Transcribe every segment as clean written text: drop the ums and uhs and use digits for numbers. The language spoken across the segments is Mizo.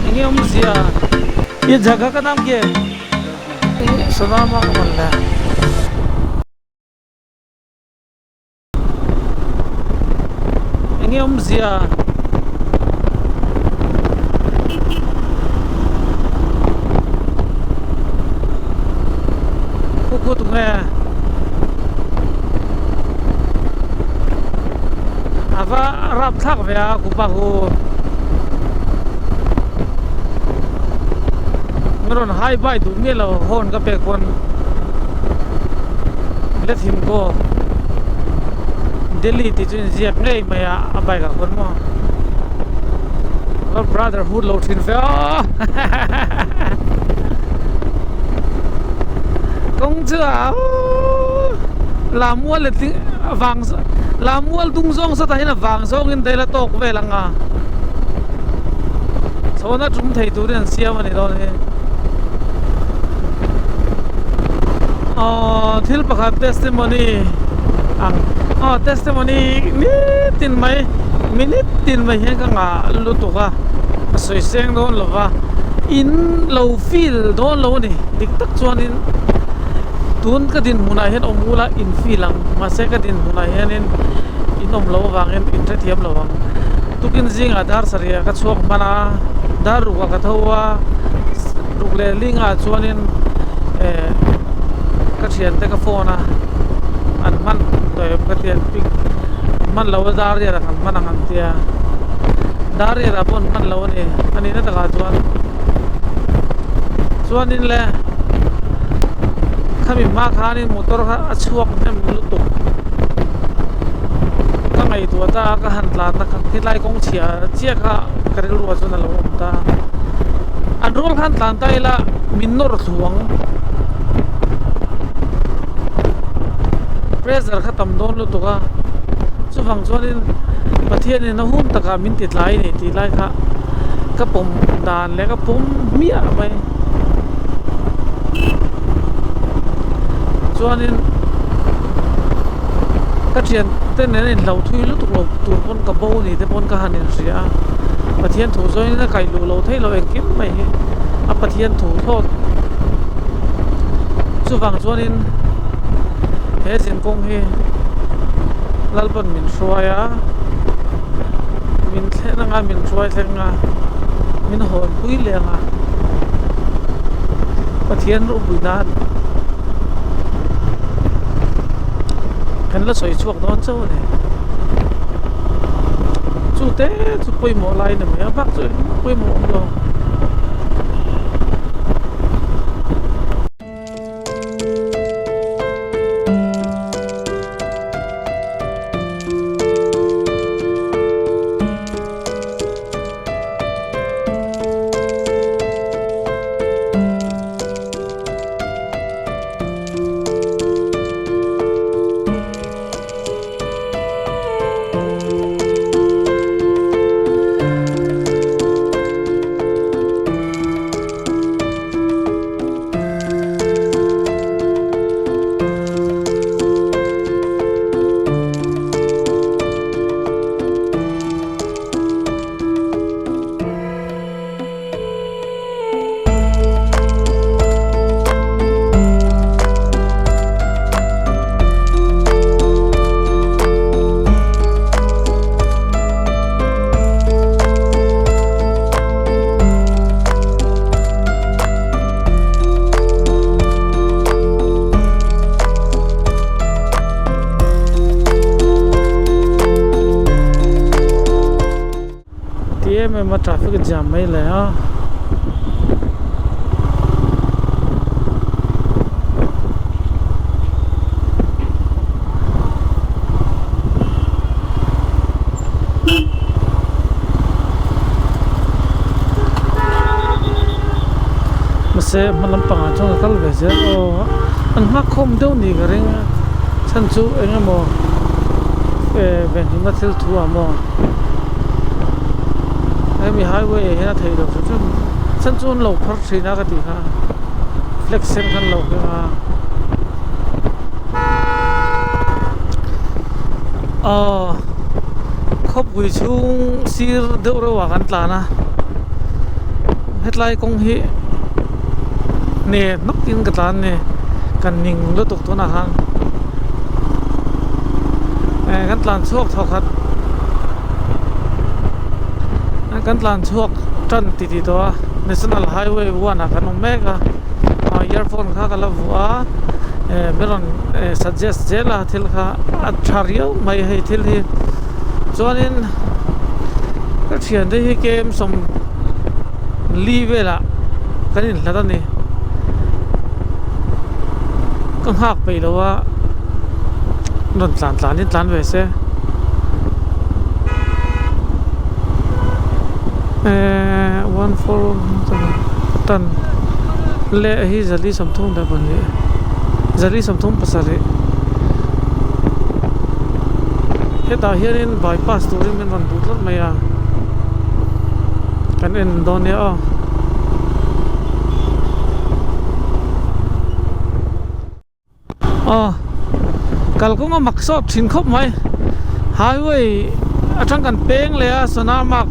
Enge awmzia? Ye jagah ka naam kya hai? Sudama ka man le. Enge awmzia? Khu khu tunge? Ava rap thlak ve a khupa hu. Min rawn hai bai duh miah lo horn ka pek pawn let him go Delhi tih chu inziak ngei mai a a bike ah khawn maw ka brotherhood lo thin ve aw kawng chu a Lamual leh vang Lamual dung zawng sawtah hian a vang zawngin daih la tawk vel ang a chhawna tum thei turin an siam a ni dawn hi aww thil pakhat testimony ang aw testimony nitin mai minute tin mai hian ka ngah lutuk a ka sawi seng dawn lo va in lo feel dawn lo a ni dik tak chuanin tun ka dinhmunah hian awm ula in feel ang mahse ka dinhmunah hianin in awm loh avangin in hrethiam lo ang tukin zingah dar sarih ah ka chhuak hman a dar ruk ah ka tho a ruk leh lingah chuanin eh ka thiante ka phone a an hman tawp ka ti an pick hman lo a dar riat ah kan hman ang an tia dar riat ah pawh an hman lo a ni a nihna takah chuan chuanin le khami hma khanin motor kha a chhuak hnem lutuk ka ngaihtuah ta a ka han tlan a helai kawng chhia chiah kha ka rilru ah chuan a lo awm ta an rual khan tlan ta ila min nawr thluang pressure kha tam dawn lutuk a chuvang chuanin Pathianin a hun takah min ti tlai a ni tih lai kha ka pawm dan leh ka pawm hmiah mai chuanin ka thian te nen a inhlo thui lutuk lo tur pawn ka bo ni te pawn ka han inhria a Pathian thu zawngin a kaih luh loh theih loh engkim mai hi a Pathian thu thlawt chuvang chuanin he zinkawng hi Lalpan min hruai a min thlen anga min hruai thleng a min hawnpui leh ang a Pathian ropui nan kan la sawi chhuak dawn chauh a ni chu te chu pawimawh lai a ni mai a bak chu engmah pawimawh awm lo. Ti em em a traffic jam mai le a. Mahse hma lampangah chuan ka kal ve zel aw an nghakkhawm deuh ni ka ring a chhan chu eng emaw eh venhimna thil thu ah maw hemi highway ah hian a theih loh hrim hrim chhan chu an lo phar thin a ka tih kha flag sen kha an lo keng a aw khawpui chhung sir deuh reuh ah kan tlan a. Hetlai kawng hi hne hnawk in ka tlan ni ka ning lutuk tunah khan eh kan tlan chhuak thaw khat kan tlan chhuak tan ti tih tawh a national highway one ah kan awm mek a ah earphone kha ka la vuah a eh min rawn eh suggest zel a thil kha a tha riau mai hei thil hi chuanin ka thiante hi kem sawm li velah kan inhlat a ni ka nghak peih lo a rawn tlan tlan in tlan ve se ehh one four tan leh hi zali 32 zali 37 hetah hianin bypass turin min rawn duh tlat mai a kan en dawn nia aw. Aw kalkawng a mak sawt thin khawp mai highway atang kan peng leh a Sonamarg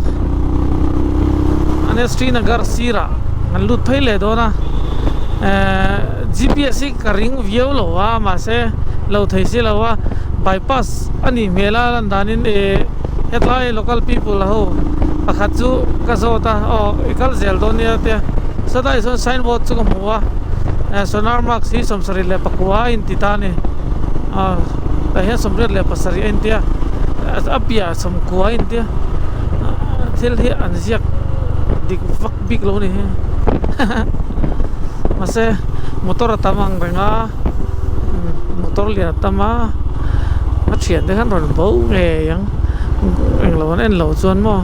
ania Srinagar sirah kan lut phei leh dawn a ehh G_P_S hi ka ring viau lo a mahse lo thei si lo a bypass a nih hmel a lan danin ih hetlai local people ho pakhat chu ka zawt a aw i kal zel dawn nia tia sawtlaiah sawn sign board chu ka hmu a eh Sonamarg hi 74 a inti ta a ni ah tah hian 87 a intia a piahah 90 a intia thil hi an ziak dik vak bik lo a ni hi mahse motor a tam ang reng a motor lian a tam a a thian te khan rawn bo ngei ang englo an en lo chuan maw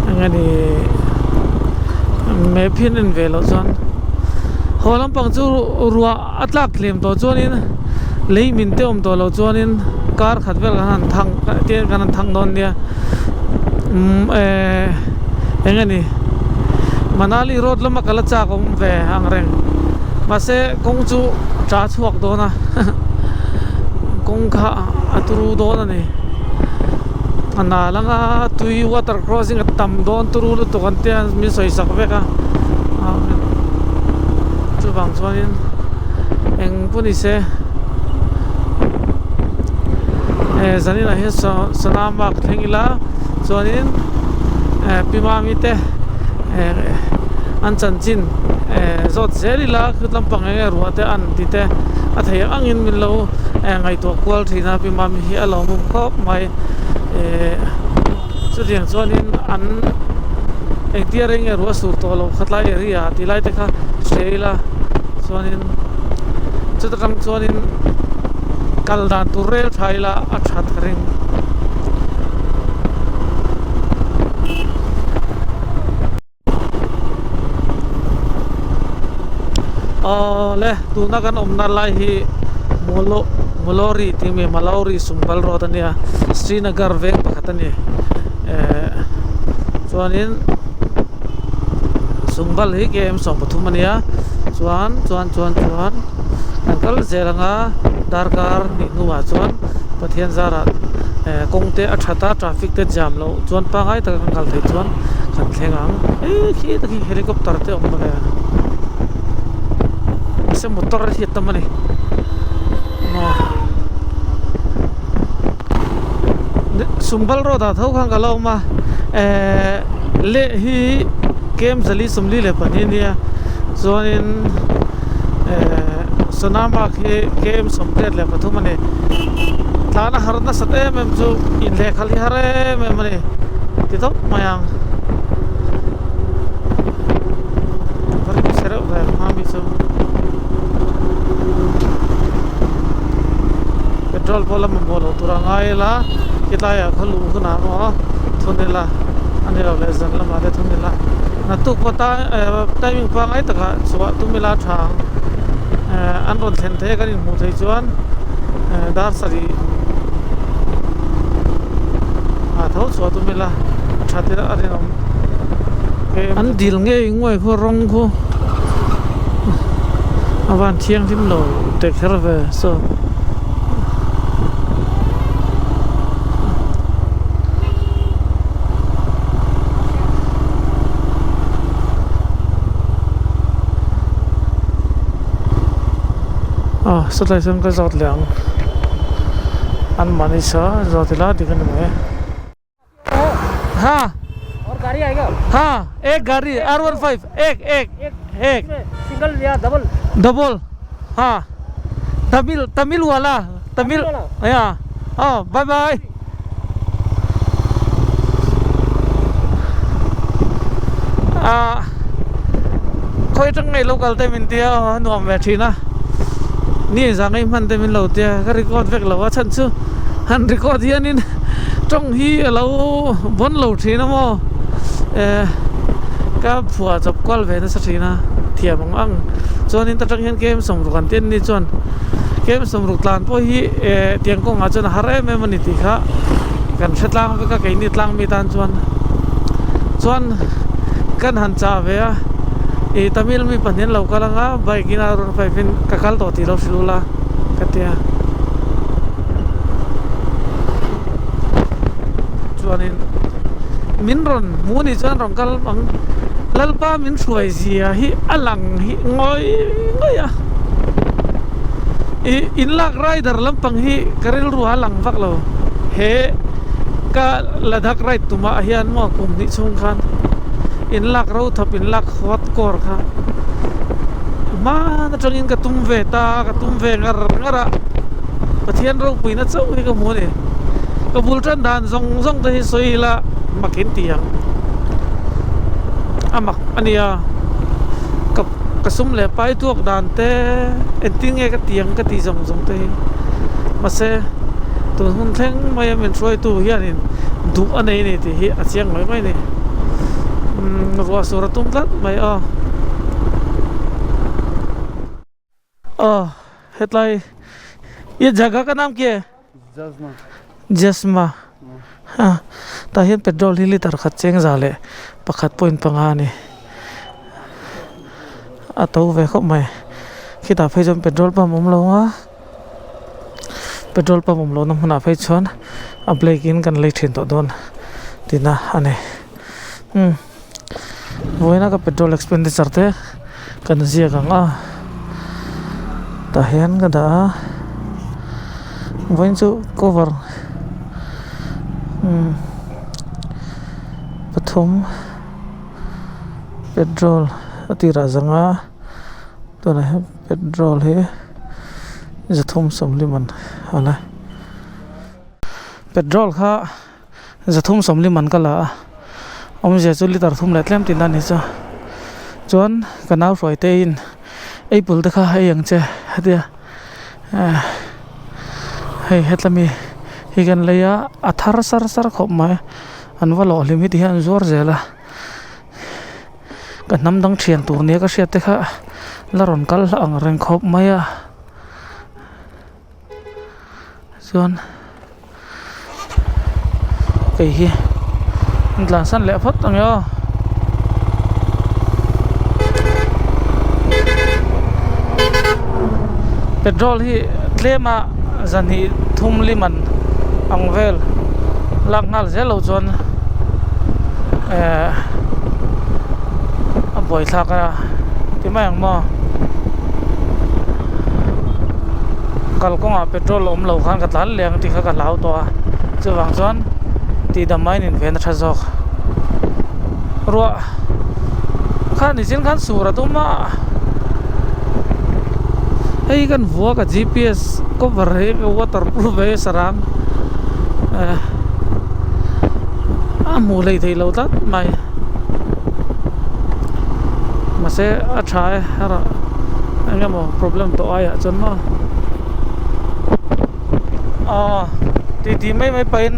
eng nge ni map hi an en ve loh chuan haw lampang chu ruah a tlak tlem tawh chuanin lei min te awm tawh loh chuanin kar khat vel kan han thang tian kan han thang dawn nia umm ehh eng nge ni Manali road lama kal a chak awm ve ang reng mahse kawng chu ta chhuak dawn a kawng kha a turu dawn a ni a nal anga tui water crossing a tam dawn turu lutuk an tia min sawi sak vek a chuvang chuanin eng pawh ni se eh zaninah hian Sonamarg thleng ila chuanin eh Pi Mami te eh an chanchin eh zawt zel ila khut lampang eng nge ruah te an ti te a thei angin min lo eh ngaihtuah kual thin a Pi Mami hi a lo mum khawp mai eh chutiang chuanin an engtia reng nge ruah sur tawh loh khatlai area ah tih lai te kha hre ila chuanin chuta tang chuanin kal dan tur rel tha ila a that ka ring. Awle tuna kan awmna lai hi Molo Molori tih mi Malori Sumbal road a nia Srinagar veng pakhat a ni eh chuanin Sumbal hi K M 13 a nia chuan chuan chuan chuan kan kal zel anga darkar hnih hnuah chuan Pathian zarah eh kawng te a that a traffic te jam loh chuan pangngai taka kan kal theih chuan kan thleng ang eh khi tak hi helicopter te a awm ve a mahse motor hi a tam a ni maw Sumbal road ah tho khan ka la awm a eh leh hi kem zali 42 a nia chuanin eh Sonamarg hi kem 83 a ni tlan a har nasat em em chu inlehkhalh hi har em em a ni ti tawp mai ang ka ring chhe reuh ve hma mi chu petrol pawh la mamawh loh tur a ngai ila khilai ah khaw luh hunah maw thun ila a ni lo leh zan lamah te thun ila naktuk pawh ta eh timing pangngai takah chhuah tum ila a tha ang eh an rawn thlen theih a kan inhmuh theih chuan eh dar sarih ah tho chhuah tum ila a tha te a rinawm an dil ngei nguai khu rawng khu a van thianghlim lo teh kher ve saw. Sawtlai chuan ka zawt leh ang an mahni saw zawt ila dik a ni mai. Ha ha ek gari R 15 ek ek ek single ya double double ha Tamil Tamil wala Tamil ya oh bye bye. Ah khawi atang ngei lo kal te min tia aw a nuam ve thin a ni zang ei hman te min lo tia ka record vek lo a chhan chu han record hianin tawng hi a lo bawn lo thin a maw eh ka phuah chawp kual ve nasa thin a thiam ang ang chuanin ta tang hian kem sawmruk an tia ni chuan kem sawmruk tlan pawh hi eh tiang kawngah chuan a har em em a ni tih kha kan hre tlang vek a keini tlang mi tan chuan chuan kan han chah ve a ih Tamil mi pahnih an lo kal anga bike in a rawn five in ka kal tawh tih lo hrilh ula ka tia chuanin min rawn hmuh ni chuan rawn kal ang Lalpa min hruai zia hi a lang hi ngawi ngawi a ih inlak rider lampang hi ka rilru a lang vak lo he ka Ladakh ride tumah hian maw kum hnih chhung khan inlak ro thawp inlak hot core kha hman atangin ka tum ve ta ka tum ve ngar ngar a Pathian ropuina chauh hi ka hmu a ni ka bul tan dan zawng zawng te hi sawi ila mak in ti ang a mak a nia ka ka sum leh pai tuak dan te engtin nge ka ti ang ka tih zawng zawng te hi mahse tun hun thleng maia min hruaitu hianin duh a nei a ni tih hi a chiang mai mai a ni umm ruah sur a tum tlat mai aw aw hetlai i jagah ka nam ki Jasma ha tah hian petrol hi litre khat cheng za leh pakhat point panga a ni a to ve khawp mai khitah phei chuan petrol pump a awm lo a petrol pump awm lohna hmunah phei chuan a black in kan lei thin tawh dawn tihna a ni umm vawiina ka petrol expenditure te kan ziak ang a tah hian ka dah a vawiin chu cover umm pathum petrol a tirah zanga tunah hian petrol hi zathum sawmhlim an a la petrol kha. Zathum sawmli man ka la a, awmzia chu litre thum leh tlem tihna a ni chu. Chuan ka nau hruai te in apple te kha ei ang che hetia eh hei hetla mi hi kan lei a, a thar sar sar khawp mai an va lawh hlim hi ti hian an zuar zel a, ka hnam dang thian tur nia ka hriat te kha la rawn kal ang reng khawp mai a. Chuan kei hi an tlan san leh phawt ang e aw petrol hi tlem a zahnih thum liman ang vel lak nghal zel loh chuan eh a buaithlak a ti mai ang maw. Kalkawngah petrol a awm loh khan ka tlan leh ang tih kha ka hlau tawh a chuvang chuan tih dam aiin inven a tha zawk ruah khan nichin khan sur a tum a hei kan vua ka gps cover hi ka waterproof ve sarang eh a hmuh hleih theih loh tlat mai mahse a tha e eng emaw problem tawh aiah chuan maw aw titi mai mai pahin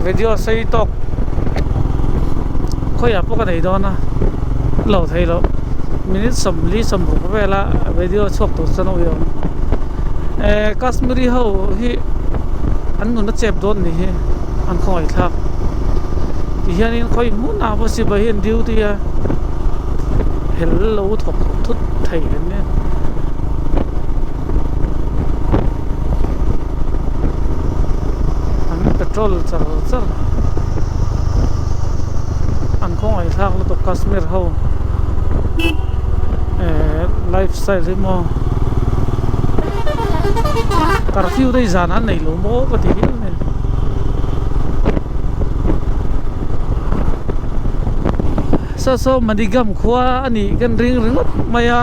video sei tawk khawiah pawh ka nei dawn a lo thei loh minute sawmli sawmruk vela video chhuak tur chuan a ui awm eh kashmiri ho hi an nun a chep dawn ni hi an khawngaih thlak ti hianin khawi hmunah pawh sipai hi an duty a hel lo thawk thut thei an nia. An petrol char char an khawngaih thlak lutuk Kashmir ho eh lifestyle hi maw. Curfew te hi zan an nei lo maw ka ti hial mai. Saw saw Manigam khua a nih kan ring ringawt mai a.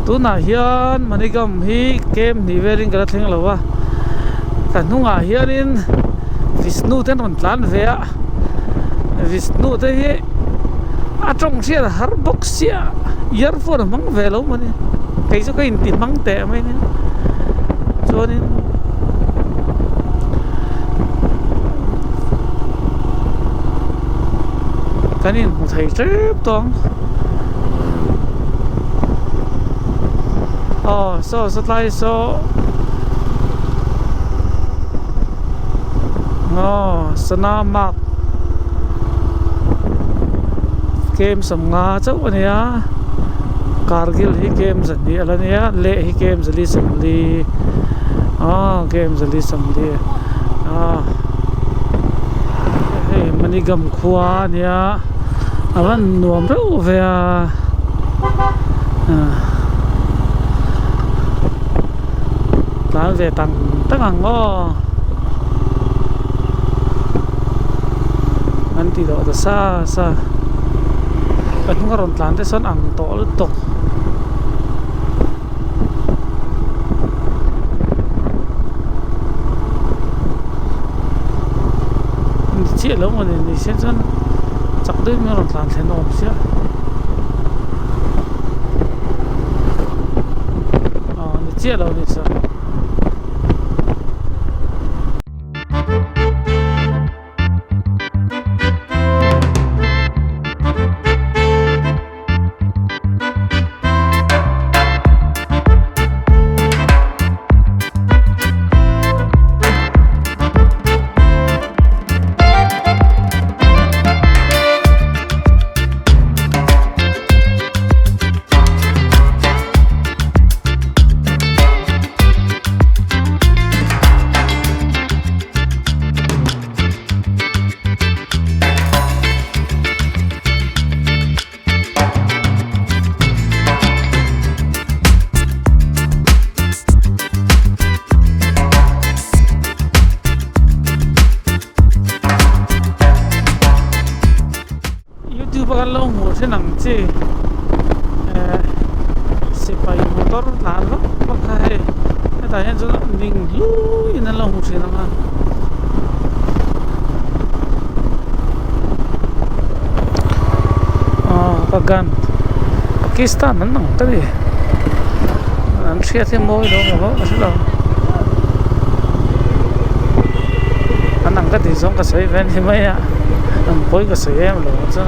Tunah hian Manigam hi kem hnih velin ka la thleng lo a, ka hnungah hianin Vishnu te an rawn tlan ve a, Vishnu te hi a tawng hriat a har bawk sia earphone a hmang ve lo mawni kei chu ka inti hmang teh mai nia chuanin kan inhmu thei tep tawh ang aw saw sawtlai saw aw sana mark kem sawmnga chauh a nia kargil hi kem zahnih a la nia leh hi kem zali sawmli aw kem zali sawmli aw hei manigam khua a nia a van nuam reuh ve a tlan ve tang tang ang aw an ti dawh ta sa sa ka hnung a rawn tlan te sawn ang tawh lutuk. Ni chiah lo maw ni ni se chuan chak deuhin min rawn tlan thlen awm sia aw ni chiah lo ni chuan. Youtube a kan lo hmuh thin ang chi eh sipai motor tlan vak vak kha hei hetah hian chuan ning hluiin an lo hmu thin ang a. Aw Pagan Pakistan an ang ta ni an hriat hi mawi lo maw ka hre lo an ang ka tih zawng ka sawi ve a ni mai a an pawi ka sawi em lo ang chu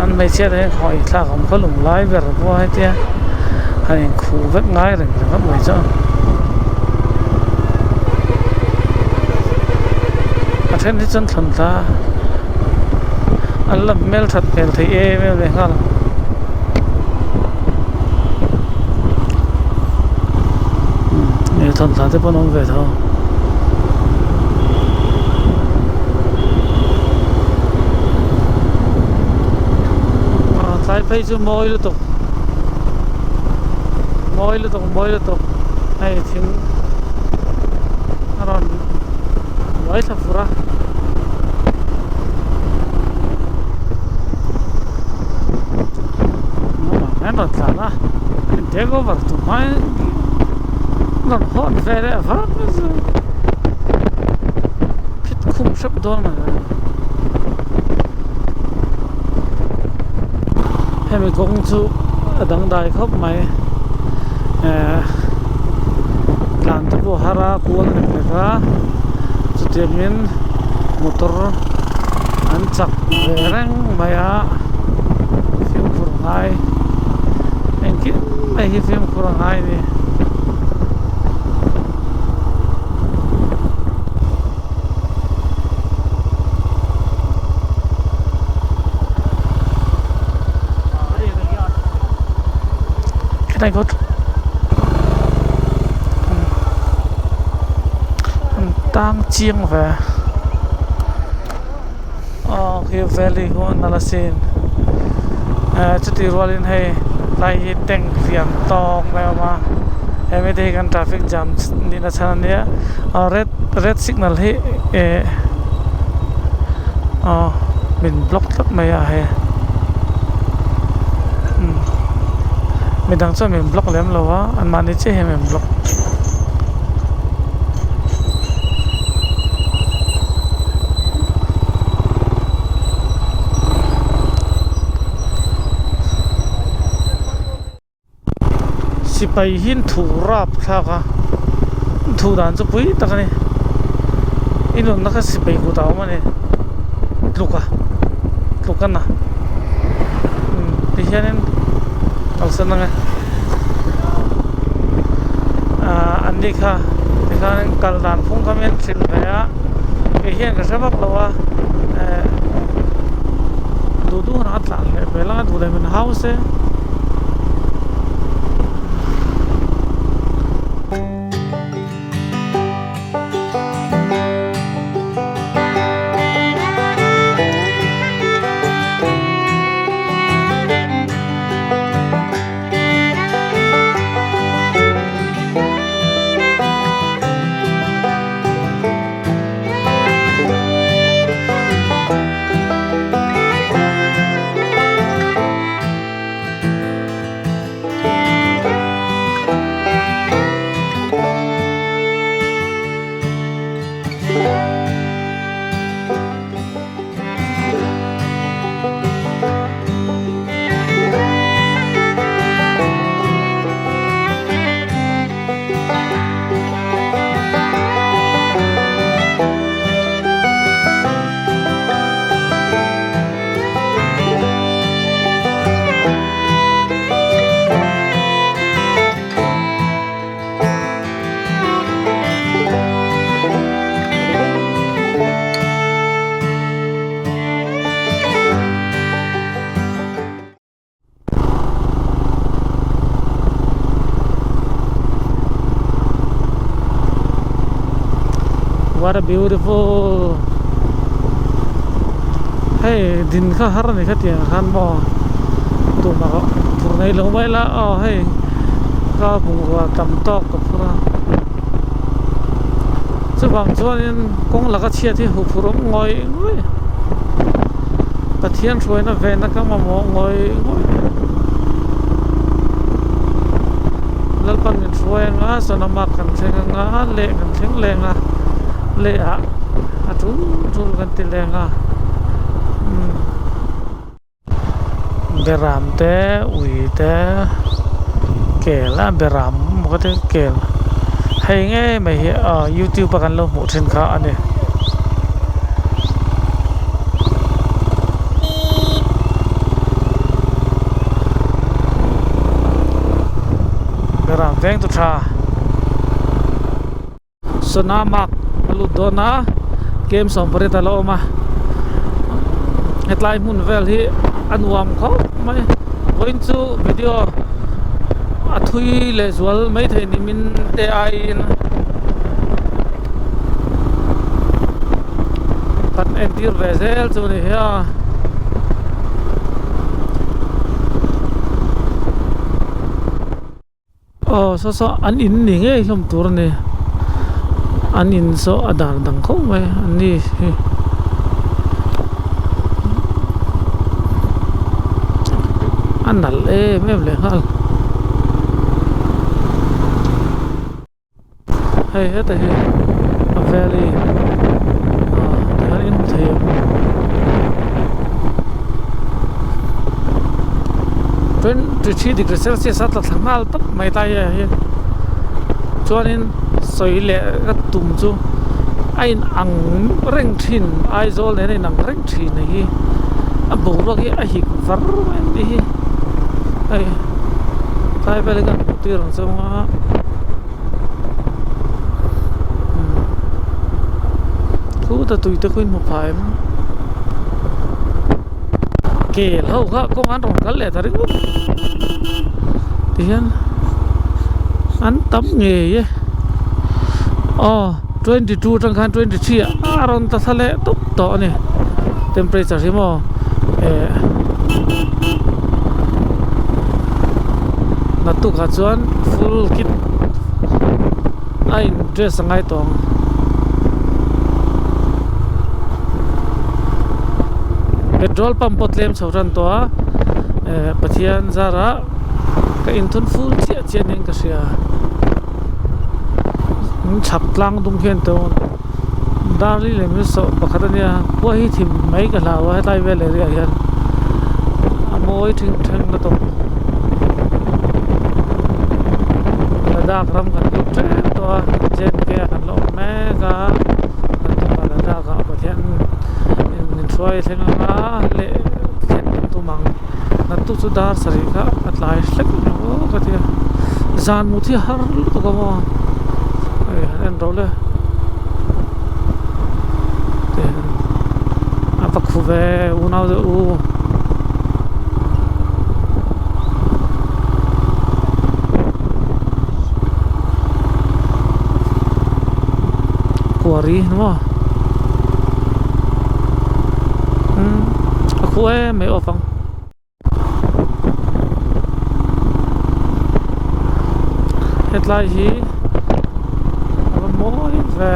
an hmeichhia te hian khawngaih thlak awm khaw lung lai ber pawh hetia han inkhuh vek ngai reng ringawt mai chu. A then hi chuan thlawn thla an la hmel that hmel thei em em leh nghal umm thawn thla te pawh an awm ve tho aw tlai phei chu mawi lutuk mawi lutuk mawi lutuk hei thing a rawn uai thla fur a. An rawn tlan a an take over tum hmain rawn hawn ve leh vak phit khum hrep dawn a ni hemi kawng chu a dangdai khawp mai ehh tlan te pawh a har a kual a ni mek a chutiangin motor an chak ve reng mai a fimkhur a ngai engkim mai hi fimkhur a ngai a ni. Can I go to An tang chiang ve aw khi valley khu a nalh asin. Chutih rualin hei tlai hi tank lian tawk mai a awm a, hemi te hi kan traffic jam nihna chhan a nia, red red signal hi eh aw min block tlat mai a hei umm midang chuan min block lem lo a anmahni chiah hian min block. Sipai hi an thu rap thlak a an thu dan chu pui tak a ni i nunna kha sipai kut a awm a ni tluk a tluk a na umm tihianin kalsan ang e ahh an ni kha tikhanin kal dan phung kha min hrilh ve a kei hian ka hre vak lo a eh duh duh hunah a tlan leh hmel a duh leh min hau se. What a beautiful hei din kha har a ni kha tiang khan maw tumah phur nei lo mai la aw hei ka bungrua tam tawk ka phur a chuvang chuanin kawng laka chhiat hi huh phur awm ngawih ngawih Pathian hruaina vena ka mamawh ngawih ngawih Lalpan min hruai anga Sonama kan thleng anga leh kan thleng leng a leh ah a tul tul kan ti leng a umm Beram te ui te kel a beram maw ka ti kel hei ngei mai hi aw youtube a kan lo hmuh thin kha a ni. Beram veng tu tha Sonamarg a lut dawn a kem 18 a la awm a hetlai hmun vel hi a nuam khawp mai vawiin chu video a thui leh zual maithei ni min te aiin kan entir ve zel chu a ni hi a. Aw saw saw an in ni ngei hlawm tur a ni an in saw a dan dang khawp mai an ni hi a nalh em em leh nghal. Hei heta hi a valley ah tihian in hmu thei ang 23 degree celsius a tla thla nghal tawp mai ta hi hei chuanin sawi leh ka tum chu a in ang reng thin Aizawl nen a in ang reng thin a hi a boruak hi a hik var mai a nih hi hei tlai vel hi kan hmuh tir ang chu anga. Khuta tui te khu in hmu phah em kel ho kha kawng an rawn kal leh ta ringawt tihian an tam ngei e aw 22 atang khan 23 ah a rawn ta thla leh tawp tawh a ni temperature hi maw eh. Naktukah chuan full kit a in dress a ngai tawh ang. Petrol pump pawh tlem chho tan tawh a, eh Pathian zarah ka inthun full chiah chiah niin ka hria. Chhak tlang dum hian tawng Darli leh min sawh pakhat a nia khua hi thim mai ka hlau a hetlai vel area ah hian a mawi thing thleng na tawp Ladakh ram kan lut tep tawh a J and K ah kan la awm mek a kan tumah Ladakh ah Pathian min hruai thleng ang a leh thlen kan tum ang naktuk chu dar sarih kha a tlai hlek ang aw ka ti a zan mut hi a har lutuk a maw hei han en ro le a va khu ve unau te u kuari ni maw umm a khu em mai off ang. Hetlai hi a va mawi ve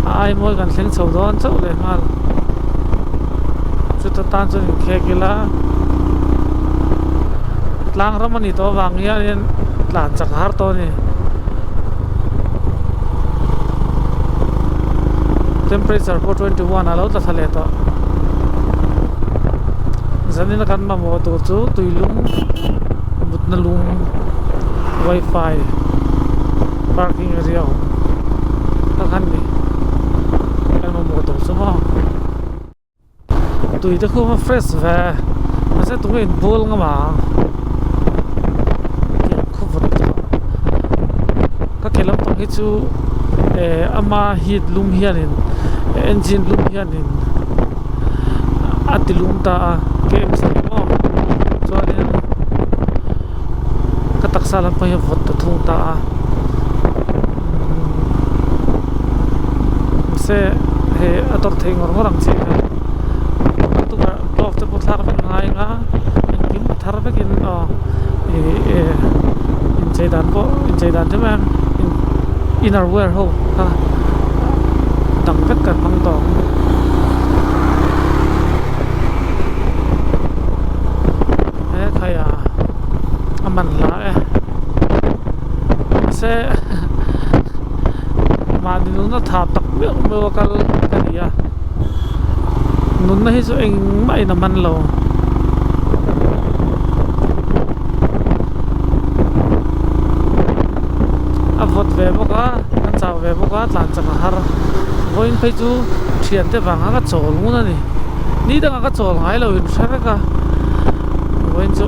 a ai mawi kan thleng chho dawn chauh leh nghal chuta tan chuan inkhek ila tlang ram a nih tawh avang hianin tlan chak a har tawh a ni temperature pawh 21 a lo tla thla leh tawh. Zanin a kan mamawh tur chu tuilum mutna lung wifi parking area awm kha khan ni kan mamawh tur chu maw tui te khu a fresh ve mahse tunge in bual ngam ang tiang khaw vawt tawh ka ke lampang hi chu eh ama heat lum hianin engine lum hianin. A ti lum ta a KMC maw chuanin ka taksa lam pawh hi a vawt ta thung ta a mahse hei a tawrh theih ngawr ngawr ang chi kha tukverh glove te pawh thlak vek a ngai ang a engkim a thar vekin aw ih inchei dan pawh inchei dan te mai ang inner wear ho kha dang vek kan hmang tawh ang. He khaia a man hla e mahse mahni nunna tha tak meuh meuh a kal ka ni a nunna hi chu engmah in a man lo. A vawt ve bawk a a chau ve bawk a tlan chak a har vawiin phei chu thiante vanga ka chawl ngun a ni ni dangah ka chawl ngai lo in hre vek a vawiin chu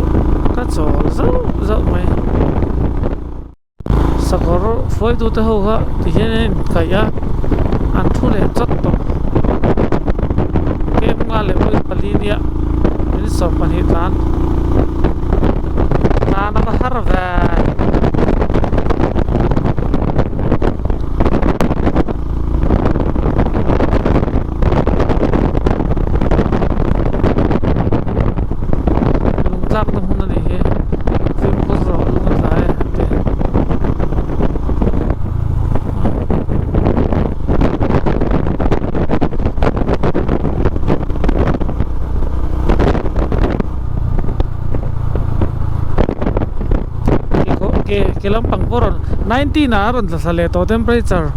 ka chawl zauh zauh mai sakawr hruaitu te ho kha ti hian an inkaih a an thu leh chawt tawh kem nga leh pawhin pali nia min 12 tlan tlan a va har ve. Lung tlakna hmun a nih hi fimkhur rawh lung a tlai a ti. Ke ke lampang pawh rawn 19 ah a rawn tla thla leh tawh temperature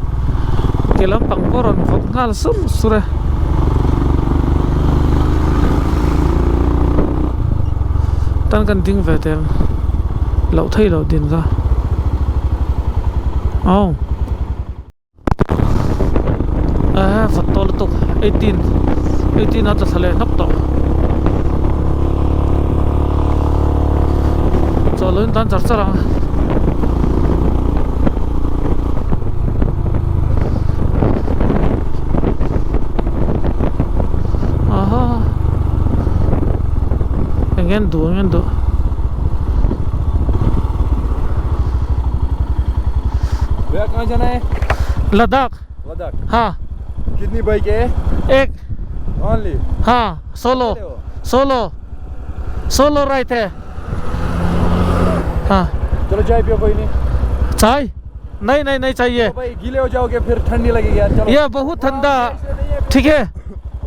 ke lampang pawh rawn vawt nghal sur sur e. Tan kan ding ve teh ang loh theih loh din kha aw. Ehe vawt tawh lutuk 18 18 a tla thla leh hnawk tawh chaw lo in tan char char ang aha eng nge an duh eng nge an duh. भैया कहाँ जाना है Ladakh Ladakh हाँ कितनी बाइक है एक ओनली हाँ solo solo solo right है हाँ चलो चाय पियो कोई नहीं चाय नहीं नहीं नहीं चाहिए तो भाई गीले हो जाओगे फिर ठंडी लगेगी यार चलो ये बहुत ठंडा ठीक है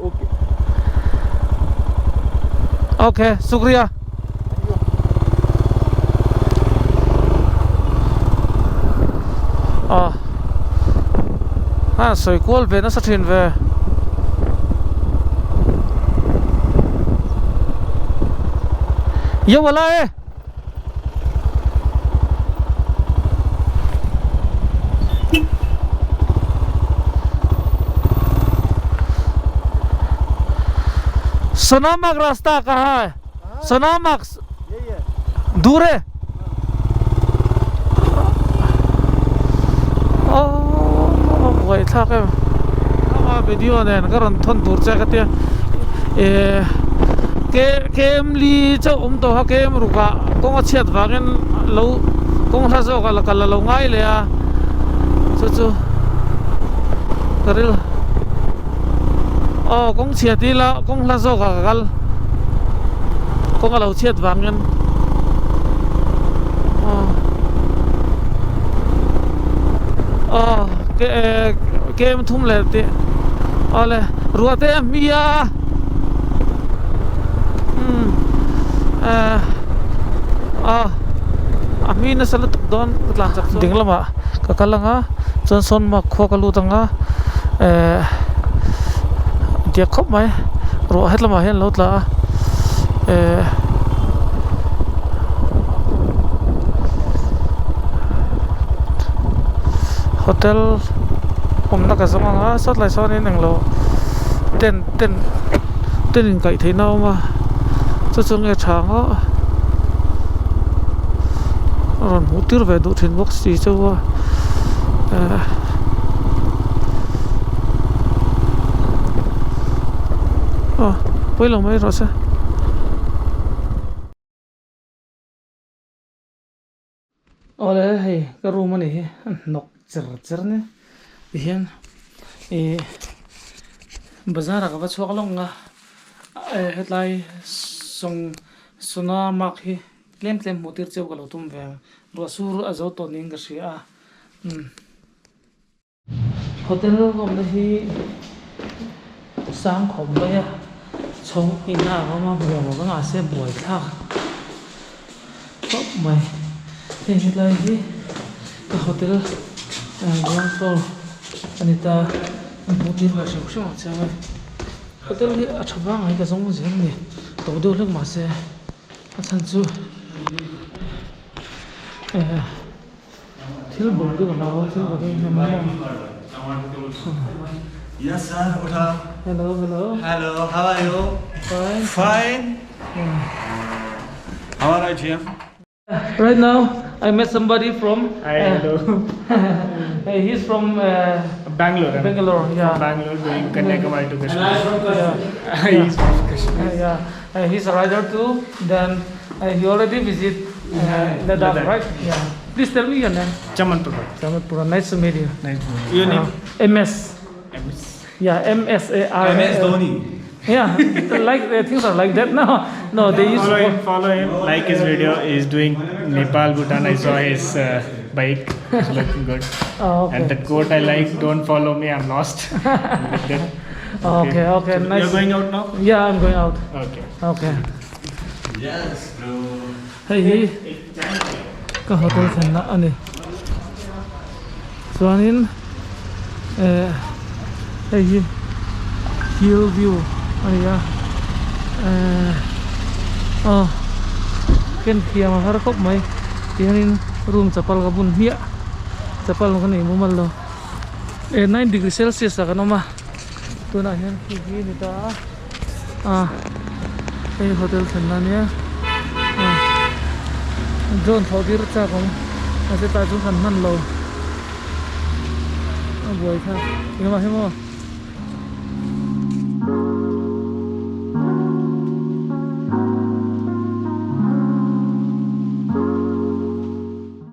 ओके ओके शुक्रिया ah a sawi kual ve nasa thin ve ye wala e Sonamarg रास्ता कहाँ है सोनामर्ग यही है दूर है oh buai thlak em ama video nen ka rawn thawn tur che ka tia eh ke kem li chauh awm tawh a kem ruk ah kawng a chhiat vangin lo kawng hla zawk ah la kal a lo ngai leh a chu chu ka ril aw kawng chhia tih ila kawng hla zawk ah ka kal kawng a lo chhiat vangin aw aw ke kem thum leh tih awle ruah te a hmi a umm eh aw a hmi nasa lutuk dawn ka tlan chak chuan ding lamah ka kal ang a chuan sawn mak khua ka lut ang a eh diak khawp mai ruah het lamah hian a lo tla a eh hotel awmna ka zawng ang a sawtlai sawnin englo tent tent tent inkaih theihna a awm a chu chu nge tha ang aw a rawn hmuh tir ve duh thin bawk si chu a eh aw pawi lo mai rawh se. Awle hei ka room a nih hi a hnawk cher cher nia tihian ih bazar ah ka va chhuak lawk ang a hetlai sawng sawna mark hi tlem tlem hmuh tir cheu ka lo tum ve ang ruah sur a zo tawh niin ka hria a umm. Hotel awmna hi sang khawp mai a chho ina a awm a hmuh ang a se buai thlak khawp mai heng helai hi ka hotel ground floor a ni ta a hmuh tir ve hrim hrim ang chiang e hotel hi a tha vang ang hi ka zawng zel a ni to deuh hlek mahse a chhan chu eh. Thil bawm te ka hlau a thil ka dawn hnem a Yes sir, utha. Hello, hello. Hello, how are you? Fine. Fine. How are you, GM? Right now, I met somebody from. Hi, hello. Hey, he's from Bangalore. I'm Bangalore, yeah. From Bangalore, going Kanyakumari to Kashmir. Yeah. He's from Kashmir. Yeah, he's a rider too. Then he already visit Ladakh, Ladakh. right? Yeah. Please tell me your name. Chaman Prabhat. Chaman Prabhat. Nice to meet you. Nice to meet you. Your name? MS. MS. Yeah, M S A R. MS Dhoni. Yeah, like things are like that now. No, they used Follow to. him, follow him. Like his video. He's doing Nepal, Bhutan. I saw his bike. It's looking good. Oh, okay. And that quote I like, don't follow me, I'm lost. Like that. Okay, okay, So nice. You're going out now? Yeah, I'm going out. Okay. Okay. Yes, bro. Hei hi ka hotel thlenna a ni chuanin eh hei hi hill view a ni a eh aw ken thiam a har khawp mai tihianin room chapal ka bun hmiah chapal ka nei mumal lo eh nine degree celsius ah kan awm a tunah hian khi hi a ni ta a. Ah hei hotel thlenna ania ah drone thlawh tir chak awm mahse tah chuan kan hman lo a buai thlak engmah hi maw.